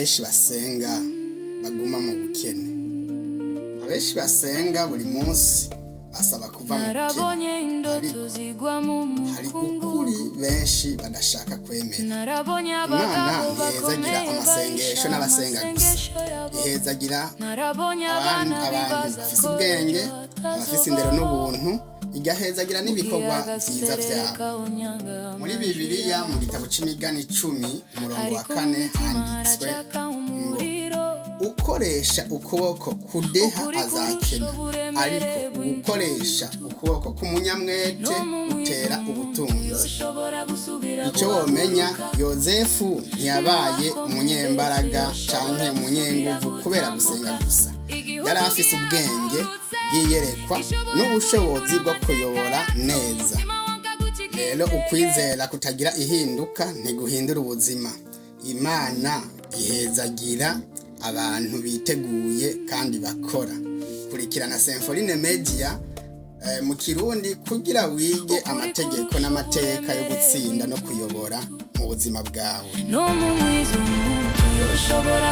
Abenshi basenga baguma mu bukene. Abenshi basenga buri munsi basaba kuva mu bukene, Narabonye indoto ariko zigwa mu hari mukungugu. Ukuri benshi badashaka kwemera. Narabonye Imana abagabo ntihezagira bakomeye amasengesho bahisha n'abasenga gusa, amasengesho yabo. ihezagira Narabonye abandi, abana abantu bibaza bafise ko ubwenge, ejo abafise indero hatazobaho. n'ubuntu, igahezagira n'ibikorwa Mukiyaga vyiza vyabo. sereka unyanga Muri amajwi Bibiliya, mu yabo. gitabo c'Imigani 10, umurongo wa Ariko 4, umutima handitswe haracaka ngo: umuriro. "Ukoresha ukuboko kudeha Ukuri kurusha azakena, uburemere ariko ugukoresha bw'intutu. ukuboko k'umunyamwete No mu utera mwiza ubutunzi." yoshobora gusubira Ico womenya: guhaguruka. Yozefu ntiyabaye Niwako umunyembaraga mutesi canke yoshobora umunyenguvu gusubira kubera gusenga gutambuka. gusa. Igihugu Yari afise ubwenge gihagurutse bw'iyerekwa gishobora n'ubushobozi guhindura bwo amateka kuyobora yacu. neza. Umutima wanga gucika Rero intege. ukwizera kutagira ihinduka ntiguhindura ubuzima. Imana ihezagira abantu biteguye kandi bakora. Kurikirana Symphorine Media mu Kirundi kugira wige Ukuri amategeko kurusha n'amateka yo uburemere gutsinda no kuyobora bw'intutu. mu buzima bwawe. No mu mwiza umuntu yoshobora